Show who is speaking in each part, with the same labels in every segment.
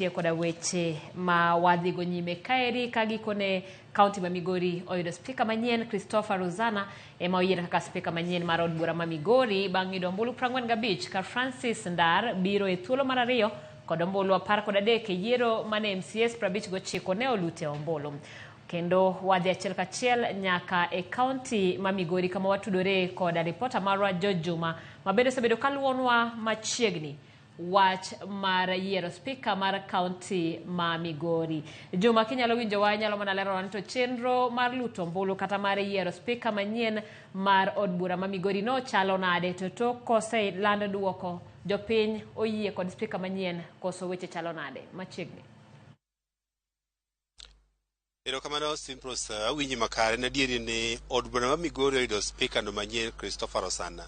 Speaker 1: Tie koda weche ma wadhigo nyime kaeri ka gikone kaunti ma Migori oyudo spika manyien Christopher Ruzana ema oyier kaka spika manyien mar od bura ma Migori bang' yudo ombulu 45 ka Francis Ndar biro e thuolo mar ariyo kod ombulu 13 e yiero mane MCAs 59 ne olute ombulu. Kendo wadhi achiel kachiel nyaka e kaunti ma Migori kama watudore koda ripota marwa George Juma ma bende osebedo kaluwonwa machiegni wach mar yiero spika mar kaunti ma Migori. Juma, kinyalo winjowa, inyalo mana leronwa ni to chenro mar luto ombulu kata mar yiero spika manyien mar od bura ma Migori no chalo nade, to tok koseland duoko, jopiny oyie kod spika manyien koso weche chalo nade? Machiegni.
Speaker 2: Erokamano Simpros, awinji makare. En adieri ni od bura ma Migori oyudo spika no manyien Christopher Osana,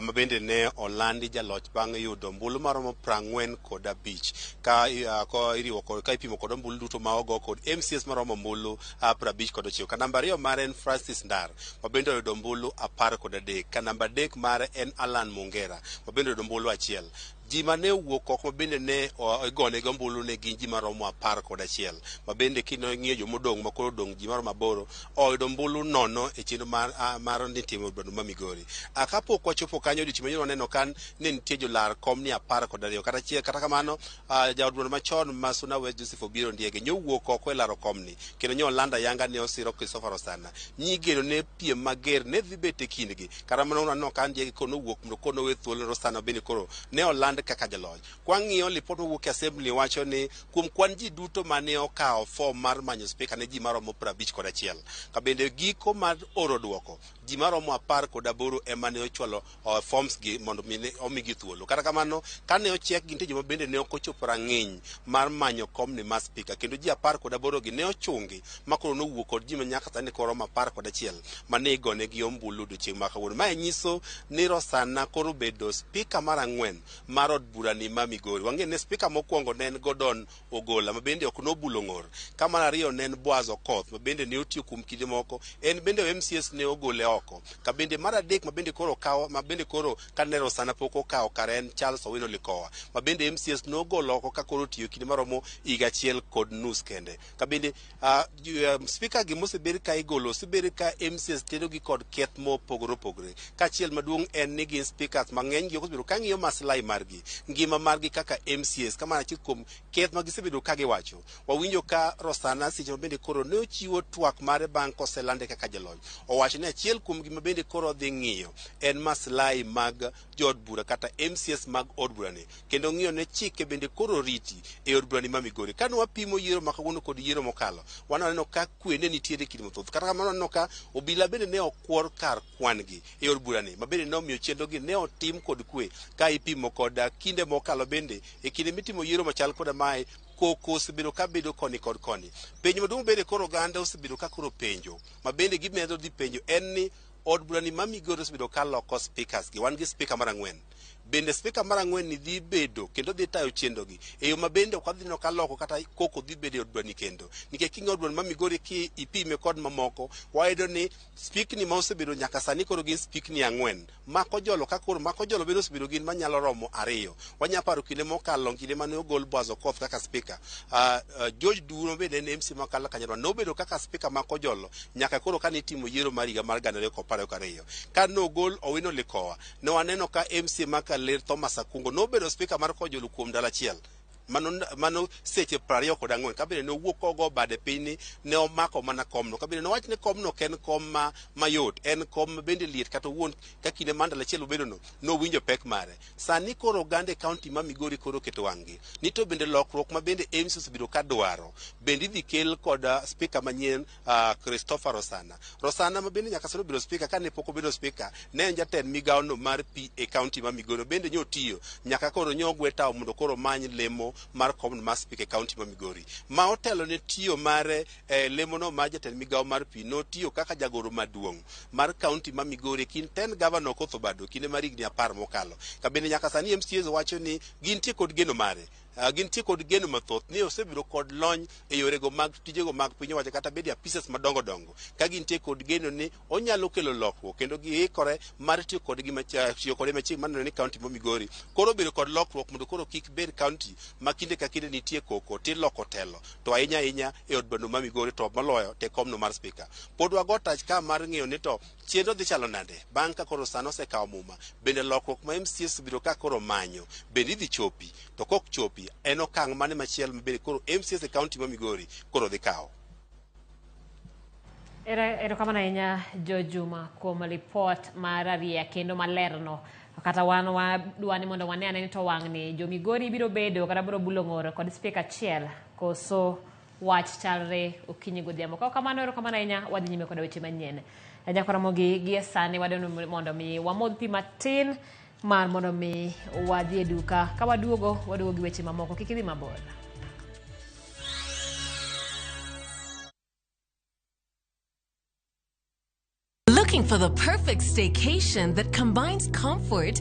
Speaker 2: ma bende ne olandi jaloch bang' yudo ombulu maromo 45 ka ko iriwo kod ka ipimo kod ombulu duto ma ogo kod MCAs maromo ombulu 59. Ka namba ariyo mare en Francis Ndar ma bende oyudo ombulu 13. Ka namba adek mare en Alan Mungera ma bende oyudo ombulu 1. Ji mane owuok oko ma bende ne igonegi ombulu ne gin ji maromo 11, ma bende king'iyo jomodong' ma koro odong' ji maromo 8 oyudo ombulu nono e chenro mar, mar nitimo e od ma Migori. Kapok wachopo kanyo odiochieng' manyoro waneno ka ne nitie jolar kom ni 12 kata achiel kata kamano jaod bura machon ma Suna West Joseph Obiero Ndiege nyowuok oko e laro komni kendo nyolando ayanga ne osiro Christopher Osana. Nyigeno ne piem mager ne dhi bet e kindgi. Kata mana waneno ka Ndiege koro nowuok mondo koro nowe thuolo ne Rosana bende koro ne oland kaka jaloch. Kwang'iyo lipot mowuok e assembly wacho ni kuom kwan ji duto mane okawo fom mar manyo spika ne ji maromo 51. Ka bende giko mar oro duoko ji maromo 18 ema ne ochwalo forms gi mondo omigi thuolo. Kata kamano kane ocheck gi nitie joma bende ne ok ochopo rang'iny mar manyo komni mar spika kendo ji 18 gi ne ochungi ma koro nowuok kod ji ma nyaka sani koro romo 11 mane igonegi ombulu odiochieng' ma kawuono. Mae nyiso ni Rosana koro bedo spika mar ang'wen mar od burani ma Migori. Wang'eyo ni spika mokwongo ne en Gordon Ogola ma bende ok nobulo ng'or. Ka mar ariyo ne en Boaz Okoth ma bende ne otiyo kuom kinde moko, en bende MCAs ne ogole oko. Ka bende mar adek ma bende koro okaw ma bende koro kane Rosana pok okawo kare en Charles Owino Likowa ma bende MCAs nogolo oko ka koro otiyo kinde maromo higa achiel kod nus kende. Ka bende spika gi mosebed ka igolo osebed ka MCAs tedo gi kod keth mopogore opogore. Kaachiel maduong' en ni gin speakers mang'eny gi ok osebedo ka ng'iyo maslahi margi, ngima margi kaka MCAs. Ka mana achiel kuom keth ma gisebedo ka giwacho. Wawinjo ka Rosana seche ma bende koro ne ochiwo twak mare bang' koselande kaka jaloch. Owacho ni achiel kuom gima bende koro odhi ng'iyo en maslahi mag jood bura kata MCAs mag od burani kendo ng'iyo ne chike bende koro riti e od burani ma Migori. Kane wapimo yiero ma kawuono kod yiero mokalo, waneno ka kwe ne nitiere e kinde mathoth. Kata kamano waneno ka obila bende ne okwor kar kwan gi e od burani ma bende ne omiyo chenro gi ne otim kod kwe ka ipimo kod kinde mokalo bende e kinde mitimo yiero machal koda mae koko osebedo ka bedo koni kod koni. Penjo maduong' bende koro oganda osebedo ka koro penjo ma bende gimedo dhi penjo en ni od burani ma Migori osebedo ka loko speakers gi. Wan gi speaker mar ang'wen. Bende speaker mar ang'wen ni dhi bedo kendo dhi tayo chenro gi e yo ma bende ok wadhi neno ka loko kata koko dhi bedo e od burani kendo. Nikech king'iyo od burani ma Migori ki ipime kod mamoko, wayudo ni spikni ma osebedo nyaka sani koro gin spikni ang'wen. Mako jolo ka koro mako jolo bende osebedo gin manyalo romo ariyo. Wanya paro kinde mokalo kinde mane ogol Boaz Okoth kaka speaker. George Duro bende en MC makalo Kanyarwa nobedo kaka speaker mako jolo nyaka koro kane itimo yiero mar higa mar 2022. Ka nogol Owino Likowa, ne waneno ka MC ma Kaler Thomas Akungo nobedo speaker mar Kojolo kuom ndalo achiel. Mano seche 24 kabende nowuok kogo bade piny ni ne omako mana komno. Kabende nowach ni komno ok en kom mayot, en kom ma bende liet kata owuon ka kinde mar ndalo achiel obedo no nowinjo pek mare. Sani koro oganda e kaunti ma Migori koro oketo wang'gi ni to bende lokruok ma bende MCA osebedo ka dwaro bende idhi kel kod spika manyien Christopher Rosana. Rosana ma bende nyaka sani obedo spika kane pok obedo spika ne en jatend migawo no mar pi e kaunti ma Migori bende nyo otiyo nyaka koro nyo ogwe tawo mondo koro omany lemo mar kom mar spika e kaunti ma Migori. Ma otelo ne tiyo mare lemo no mar jatend migawo mar pi notiyo kaka jagoro maduong' mar kaunti ma Migori e kind ten gavana Okoth Obado kinde mar higni 10 mokalo. Ka bende nyaka sani MCAs wacho ni gintie kod geno mare. Gintie kod geno mathoth ni osebiro kod lony e yorego mag tijego mag piny owacho kata bede apises madongo dongo ka gintie kod geno ni onyalo kelo lokruok kendo giikore mar tiyo kodgi tiyo kode machiegni mar neno ni kaunti ma Migori koro bedo kod lokruok mondo koro kik bed kaunti ma kinde ka kinde nitie koko tiloko telo to ahinya ahinya e od bura ma Migori to moloyo te komno mar spika. Pod wago tach ka mar ng'iyo ni to chenro dhi chalo nade bang' ka koro sano osekawo muma, bende lokruok ma MCAs obiro ka koro manyo bende idhi chopi, to kok chopi en okang' mane machielo ma bende koro MCAs e kaunti ma Migori koro dhi kawo.
Speaker 1: Erokamano ahinya Jo Juma kuom lipot mar ariya kendo malerno. Kata wan wadwa ni mondo wane ane ni to wang'ni jo Migori biro bedo kata biro bulo ng'or kod spika achiel koso wach chalre okinyi godhiambo. Ka ok kamano, erokamano ahinya, wadhi nyime koda weche manyien. Nyakoromogi gie sani wadwaro mondo mi wamodh pi matin mar mondo mi wadhi e duka. Ka waduogo, waduogo gi weche mamoko. Kik idhi mabor.
Speaker 3: Looking for the perfect staycation that combines comfort,